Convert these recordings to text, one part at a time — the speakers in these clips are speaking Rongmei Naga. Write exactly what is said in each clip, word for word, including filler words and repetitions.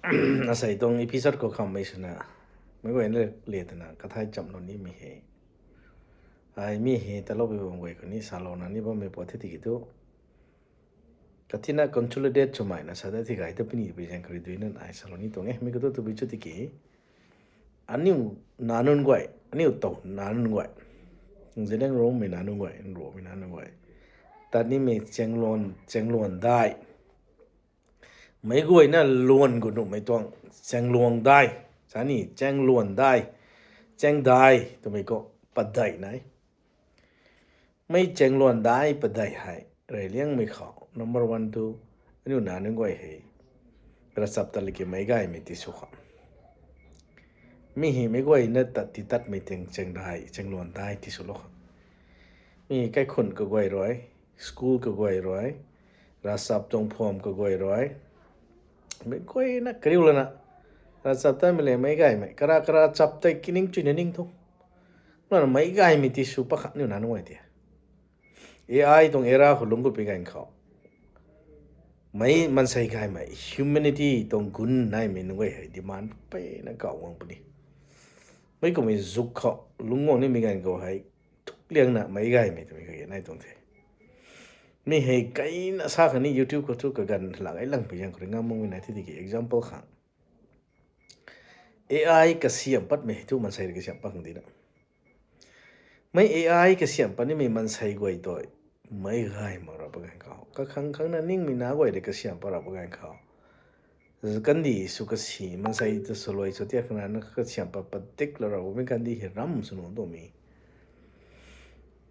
Asei tuang episode khou khammei swna, meic guayna le twna kathai chamlou nimei hei, ai mi hei taloupui bam guay khou ni salouna ni bammei pat the tiki thu, katina consolidate swmei na sa dat thi gay ta puni pui zaeng khou rui duina ai salou ni tuang e. Mi khou thu tabui cho tiki, aniu nac nunc guay, aniu tow nac nunc guay, Zeliangrongmei nac nunc guay, Nruanghmei nac nunc guay, tat nimei chaengluan, chaengluan dai, meic guayna luan gu nuhmei tuang chaengluan dai, sa ni chaengluan dai, chaeng dai twmei khou padeih nai. Mei chaengluan dai padeih hei reyliangmei khou number one tu, aniu nac nunc guay hei ravchap tat liki meic gaymei tisw khou, mi hei meic guayna tat ti tatmei ting chaeng dai, chaengluan dai tiswlou khou, mi hei kaikhunc kaguay rui, school kaguay rui, ravchap tuang pham kaguay rui, meic guayna kariu lana ravchap tatmei le meic gaymei, kara kara chap tei kining chuyna ning thu, lana meic gaymei tisw pat khang aniu nac nunc guay ti, AI tuang era khou lungc gut pi ganv khou, meic maansei gaymei, humanity tuang gun naimei nunc guay hei demand peyna kauh guang puni. Meic kummei zuk khou lungc guang nimei ganv khou hei thukliangna meic gaymei twmei kage nai tuang the. Mi hei kaina sa khang ni YouTube khou thu kaganv lak ei lang pui zaeng khou rui ngam makmei nai the tiki example khang, AI kasiam patmei hei thu maansei rui kasiam pat khang dina, mei AI kasiam pat nimei maansei guay tei meic gay mak rap ganv khou, kakhang khang na ningmei nac guay rui kasiam pat rap ganv khou, kandih sw kasi maansei ta swluai sw tiak khang na kasiam pat padik lou rap mei kandih hei ram sw nuh tuang mi,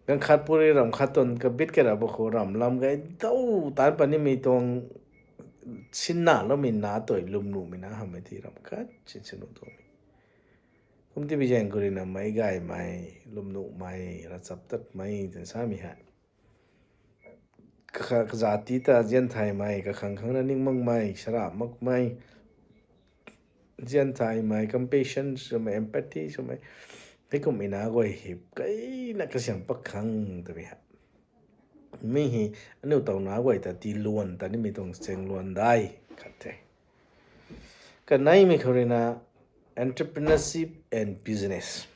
ganv khat puri ram khat tuang kabit kai rap khou ram lam gay dau taanc pat nimei tuang sinna loumei nac tei lwm nuhmei nac hamhmei ti ram khat sin sw nuh tuang mi. Kum ti pui zaeng khou rui na meic gaymei, lwm nuhmei, ravchap tatmei twna samei hei, kazat ti ta zian thaymei, kakhang khang na ning makmei, sara makmei, zian thaymei, compassion swmei, empathy swmei, heikummei nac guay hei kaina kasiam pat khang twmei hei, mi hei aniu tow nac guay ta tii luan tat nimei tuang chaengluan dai khat the. Kaneimei khou rui na entrepreneurship and business,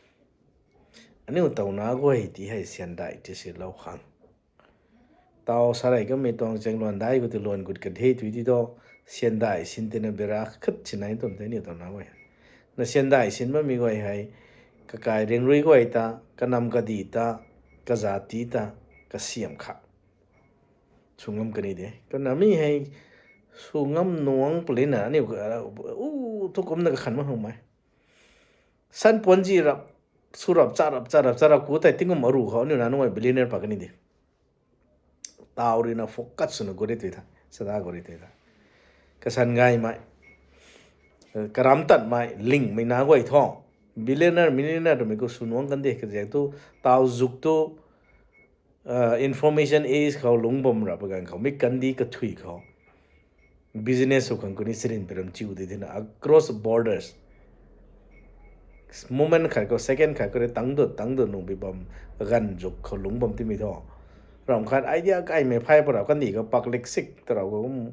aniu tow nac guay ti hei syan dai tisilou khang, taw sarei kamei tuang chaengluan dai khou ti luan gut ka the tui ti thu, syan dai sin tina bera khat si nai tuang the aniu tow nac guay. Na syan dai sin bammei guay hei, kakai ringrui guay ta, kanam kadih ta, kazat ti ta, kasiam kha sw ngam kani de. Kumna mi hei sw ngam nuang pulina aniu thu kumna kakhan mak khang mei, san puanzi rap, sw rap, cha rap, cha rap, cha rap ku tei tingkum aru khou aniu nac nunc guay billionaire pat kani de. Taw rui na focus swna gut ri tui tha, sada gut ri tui tha, kasan gaymei, karam tatmei lingmei nac guay thu billionaire, millionaire twmei khou sw nuang kan de kazaeng thu, taw zuk thu information age khou lungc bam rap ganv khou mi kandih kathui khou business sw khang kuni charin piram chiu di thina across borders, moment khat khou, second khat khou rui tangc dut tangc dut nung bi bam, ganv zuk khou lungc bam timei thu, ram khat idea kaimei phay pat rap kandih khou pak lik sik ta rap khou kum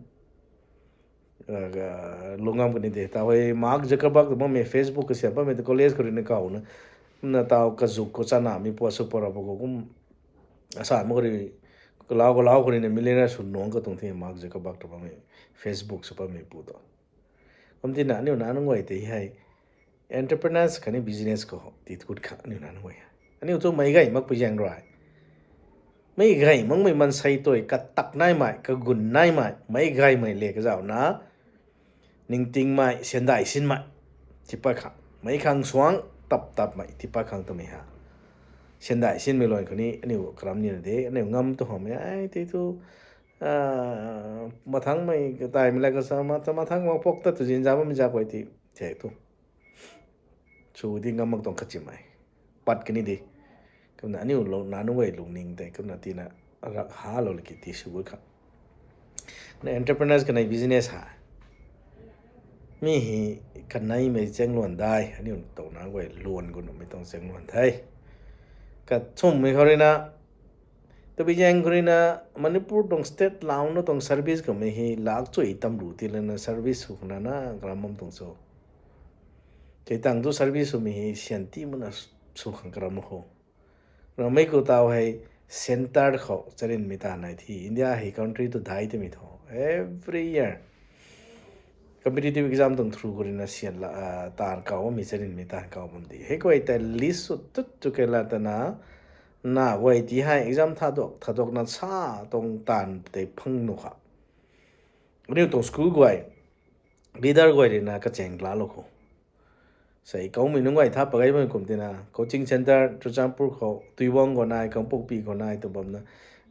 lung ngam kani de. Taw hei Mark Zuckerberg tw bammei Facebook kasiam patmei ta college khou rui na kauna, na taw kazuk khou chanamei puat sw pat rap khou kum, asa mak khou rui, kalau kalau khou rui na millionaire sw nuang katuang the Mark Zuckerberg tw bammei Facebook sw patmei pu tu. Kum tina aniu nac nunc guay tei hei entrepreneurs khatni business khou ti gut kha aniu nac nunc guay, aniu thu meic gay mak pui zaeng rui, meic gay makmei maansei tei katak naimei, kagun naimei, meic gaymei le kazauhna ningtingmei, syan dai sinmei tipat khang, meic khang suang tap tapmei tipat khang twmei ha, syan dai sinmei luan khou ni aniu karam nina de, aniu ngam tu hamhmei ai tei thu mathangmei kataimei la kasa, mathang mak pok ta tu zinza bammei zak guay ti the thu sw di ngam mak tuang kachimei pat kani de. Kumna aniu nac nunc guay lungning tei kumna tina rak halou liki ti sw gut kha. Na entrepreneurs kanei business ha, mi hei kaneimei chaengluan dai, aniu tow nac guay luan gu nuhmei tuang chaengluan the. Kathumhmei khou rui na Tabui zaeng khou rui na Manipur tuang state launa tuang service kamei hei lak chui tam ru ti lana service sw khang na karam bam tuang cho. Kei tang tu service swmei hei syan ti mana sw khang karam khou. Ramei khou tau hei center khou charinmei ta nai thi. India hei country tu dai tei mi tho. Every year competitive exam tuang through khou rui na syan la, ah, taanv kau bammei charinmei taanv kau bam di. Hei guay ta list sw tut tu kei la ta na, na guay ti hei exam thaduak, thaduak na sa tuang taanv tei phang nu kha. Aniu tuang school guay, leader guay rui na kachaeng la lo khou. Sei kaumei nunc guay tha pagai bam kum tina, coaching center, Churachandpur khou, Tuiwang khou nai, Kangpokpi khou nai, tu bam na.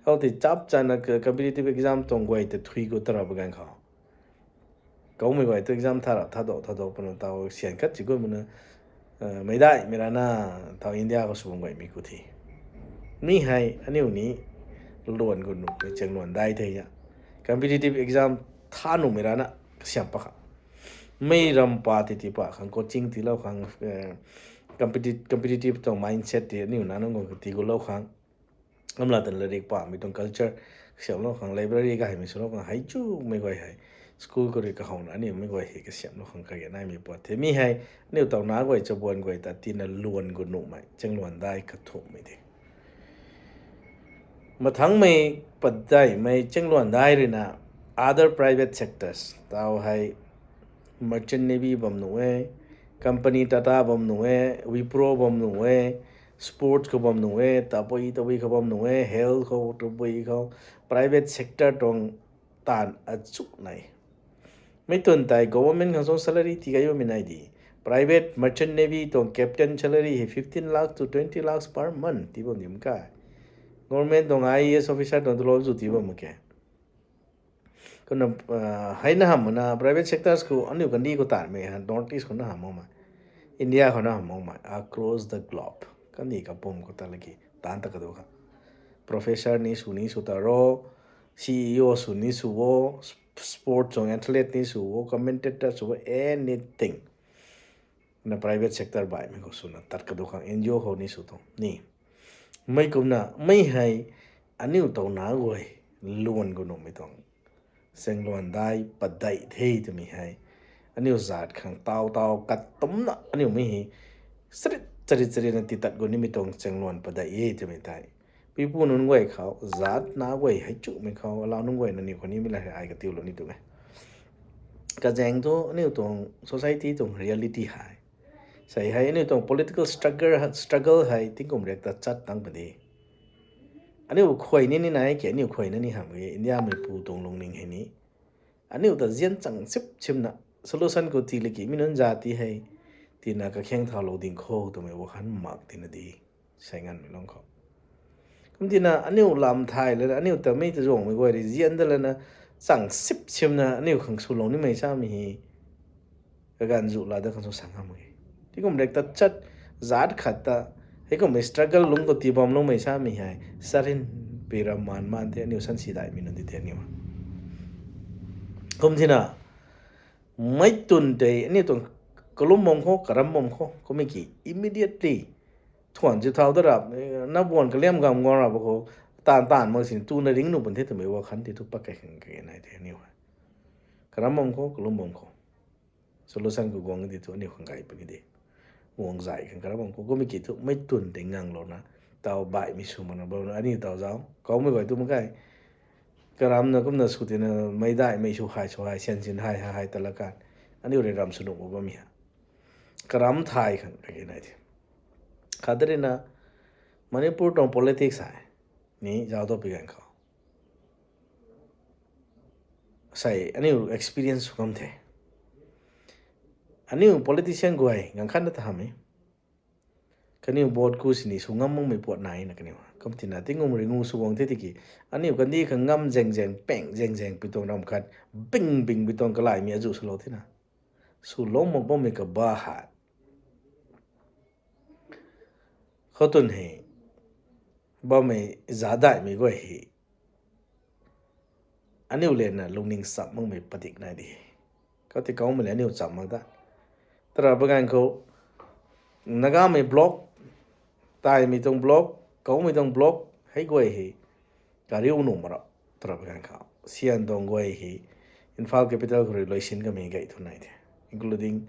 Hau ti chap chana ka-, competitive exam tuang guay ta thui khou tara bagan khou. Kaumei guay tu exam tha ra, thaduak, thaduak puna tau syan khat chi gun muna, eh, meidai, mei rana, tau India khou sw bam guay mi khou thi. Mi hei, aniu ni luan gu nu, mei chaeng luan dai the ya. Competitive exam tha nu mei rana, kasiam pa kha. Mei ram pa ti ti pa khang, coaching ti lou khang, eh, competitive, competitive tuang mindset ti aniu na nunc gu ti gu lou khang. Amla tan larik pa mei tuang culture kasiam lou khang, library ka hei mei sw lou khang, hei chu mei guay hei. School khou rui kahowna aniu mei guay hei kasiam lou khang kage nai mei pat the. Mi hei, aniu tau na guay, chabuan guay ta tina luan gu nu mei, chaeng luan dai kathumh mei de. Mathangmei padeihmei chaeng luan dai rui na other private sectors, tau hei Merchant Navy bam nu e, company Tata bam nu e, Wipro bam nu e, sports khou bam nu e, tabui tabui khou bam nu e, health khou tabui khou, private sector tuang taanv achu nai. Mei twn tei government khang song salary ti kai bammei nai di. Private Merchant Navy tuang captain salary hei fifteen lakhs to twenty lakhs per month ti bam di mak khe. Government tuang I A S officer tuang tulou zu ti bam mak khe. Kumna, ah, hei na hamh na private sectors khou aniu kandih khou taanmei ha, North East khou na hamh makmei, India khou na hamh makmei, across the globe kandih kapwm khou ta laki taanc ta kadu kha. Professor ni sw ni sw ta ro, C E O sw ni sw o, sp-, sport tuang athlete ni sw o, commentator sw o, anything. Na private sector baihmei khou swna tat kadu khang N G O khou ni sw tuang ni. Mei kumna, mei hei aniu tau na guay luan gu numei tuang chaeng luan dai padeih the twmei hei. Aniu zaat khang tau tau kat tumna aniu mei hei sarit, sarit, sarit na titat gu nimei tuang chaeng luan padeih e twmei tei. Pipu nunc guay khou, zaat na guay hei chumei khou, alau nunc guay na niw khou nimei la hei ai katiu lou ni tuang e. Kazaeng thu aniu tuang society tuang reality hei. Sei hei aniu tuang political struggle, struggle hei tingkum riak ta chat tang padi. Aniu khuay ni ni nai ke, aniu khuay na ni hamh e, India meipu tuang lungning hei ni. Aniu ta zian chang sip simna, solution khou tii laki, mi nunc zati hei, tina kakhaeng thaulou ding kho twmei wakhan mak tina di. Sei nganvmei lung khou. Kum tina aniu lam thay lana, aniu ta mei ta zuangmei guay rui zian da lana, chang sip simna, aniu khang swlou nimei samei hei. Kaganv zu la da khang sw sang hamh e. Tingkum riak ta chat, zaat khat ta, heikummei struggle lungc khou tii bam loumei samei hei, sarin pi ram maan maan the, aniu sansi daihmei nunc di the aniu. Kum tina, mei twn tei, aniu tuang kalum bam khou, karam bam khou, kummei ki, immediately, thuan zi thau da rap, na buan kaliam gam guang rap khou, taanv taanv mak sin, tuna ring nu pun the twmei wakhan ti thu pak kai khang kai nai the aniu hei. Karam bam khou, kalum bam khou. Solution khou guang di thu aniu khang kai puni de. Guang zai khang karam bam khou, kummei ki thu, mei twn tei ngang louna, tau baihmei sw mana bam, aniu tau zau, kaumei guay tu mak kai. Karamna kumna sw tina, meic daihmei sw hei, sw hei, sian sin hei, hei, hei, ta la kan. Aniu rui ram sw nuh bam mi ha. Karam thay khang kai nai the. Khat rui na, Manipur tuang politics hei ni zauc ta pi ganv khou. Sei, aniu experience sw ngam the. Aniu politician guay, ganv khat na ta hamh e. Kaniw vote ku sini sw ngam makmei puat nai na kaniw. Kum tina tingkum ringu sw guang the tiki. Aniu kandih khang ngam zaeng zaeng, peng zaeng zaeng pi tuang ram khat, bing bing pi tuang kalaymei azu swlou thena. Swlou mak bammei kaba hei. Khou twn hei, bammei zadaihmei guay hei. Aniu lena lungning cham makmei padik nai di. Kau ti kaumei le aniu cham mak da. Tara baganv khou, Nagamei block, Taimei tuang block, Kaumei tuang block, hei guay hei. Kariu nu mara, tarap kan kha. Sian tuang guay hei, Imphal capital khou rui loisin kamei gay thu nai the, including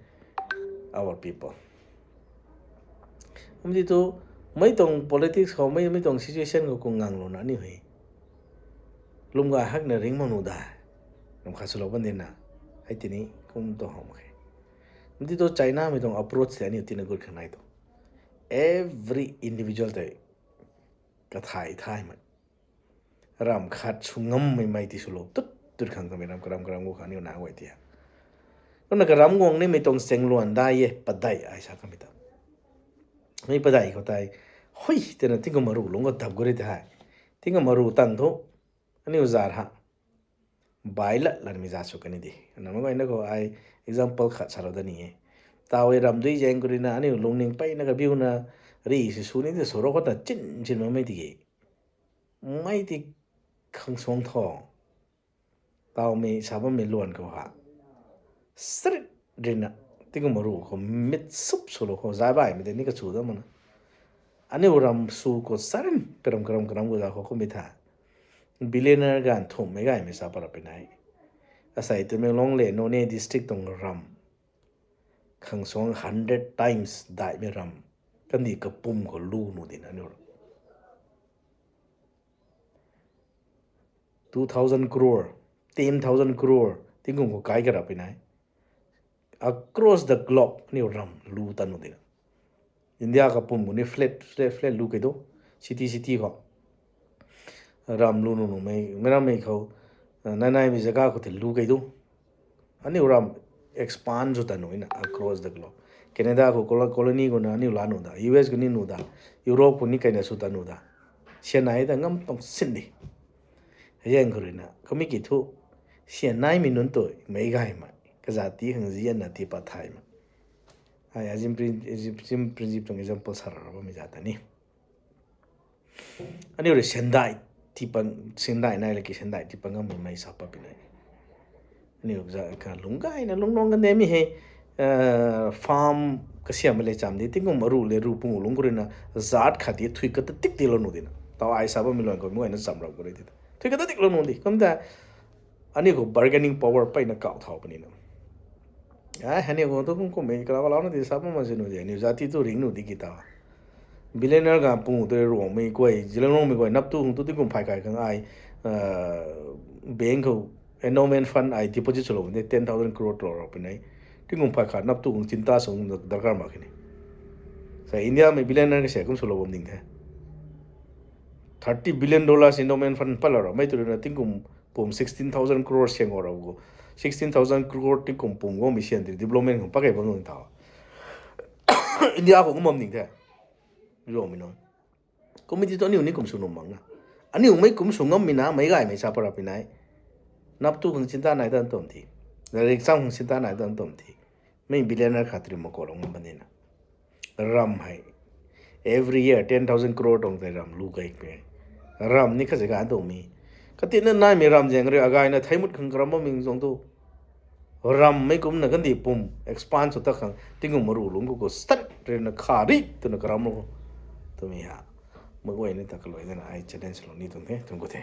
our people. Kum di tu, mei tuang politics khou, mei, mei tuang situation khou kung ngang lou na ni hei. Lum ga hak na ring mak nu da. Nam kha swlou ban di na. Hei tini, kum tu how mak khe. Kum di tu China mei tuang approach tei aniu tina gut khang nai tu. Every individual tei kathai thai mei. Ram khat sw ngam mei mei ti swlou tut tut khang kamei ram karam karam gu khang aniu na guay ti ha. Kumna karam guang ni mei tuang seng luan dai e, padai ai sa kamei ta. Mei padai khou tei, hui, tina tingkum maru lung khou dap gu ri te hai. Tingkum maru tang thu, aniu zar ha. Bai lat lan mei za sw kani di. Namei guayna khou ai example khat sa lou da ni e. Taw e ram dui zaeng khou rui na aniu lungning peyna kabiuna ri si sw ni te sw rou khou ta chin chin mak mei ti ge. Mei ti khang suang tho. Tawmei sa bammei luan khou ha. Sarit rina, tingkum maru khou mit sup swlou khou, zai baihmei tei ni kachu da mak na. Aniu ram sw khou sarin, karam, karam, karam khou za khou kummei tha. Billionaire ganv thumhmei gaymei sa para pui nai. Asei Tamenglong le Noney district tuang ram. Khang suang hundred times daihmei ram. Kandih kapum khou lu nu dina aniu ram. Two thousand crore, ten thousand crore, tingkum khou kai karap pui nai. Across the globe, aniu ram lu ta nu dina. India kapum khou ni flat, flat, flat lu kei tu. City, city khou. Ram lu nu numei, mei rammei khou, nai naimei jaga khou tei lu kei tu. Aniu ram expand sw ta nu na across the globe. Canada khou colo-, colony khou na aniu la nu da, U S khou ni nu da, Europe khou ni kaina sw ta nu da. Sian nai ta ngam tuang sin di. Hei zaeng khou rui na, kummei ki thu, sian naimei nunc tu, meic gaymei, kazat ti khang zianna ti pat thaymei. Ai, Azim Prin-, Azim Premjit tuang example sa ra ra bammei za ta ni. Aniu rui siandai tipat, siandai nai laki siandai tipat ngammei mei sa pat pui nai. Aniu za ka lung gayna lungnuang kan de mi hei, farm kasiammei le cham di, tingkum maru le ru pung lung khou rui na, zat khat ti thui kata tik tilou nu dina. Taw ai sa bammei luan khou mei guayna cham rap khou rui ti ta. Thui kata tiklou nu di, kum ta, aniu khou bargaining power peyna kau thau puni na. Ai, aniu khou tu kum kummei kala kalauna di sa bam ma si nu di, aniu zat ti tu ring nu di ki ta. Billionaire ganv pung tu Ruangmei guay, Zeliangrongmei guay, nap tu khang tu tingkum phay kai khang ai, bank khou endowment fund ai deposit swlou de, ten thousand crore lou ra pui nai. Tingkum phay khat nap tu khang chinta sw darkar mak khe ni. Sa Indiamei billionaire kasiam kum swlou bam ding the. Thirty billion dollars endowment fund patlou ra, mei tu rui na tingkum pum sixteen thousand crore siang ra gu. Sixteen thousand crore tingkum pum guangmei sian ti development khang pakei bam nung ta. India khou kum bam ding the. Ruangmei nunc. Kummei ti tu aniu ni kum sw nuh mak na. Aniu mei kum sw ngammei na, meic gaymei sa para pui nai. Nap tu khang chinta nai tan tum thi. Exam khang chinta nai tan tum thi. Mei billionaire khat ri mak khou lou ngam pan di na. Ram hei. Every year, ten thousand crore tuang tei ram lu kei pui. Ram ni khat se ga tuang mi. Katina naimei ram zaeng rui agayna theimut khang karam bammei tuang tu. Rammei kumna kandih pum expand sw ta khang tingkum maru lung khou khou start rui na kha ri twna karam khou. Twmei ha. Mei guayna ta kalui dana ai challenge lou ni tuang the, tuang khou the.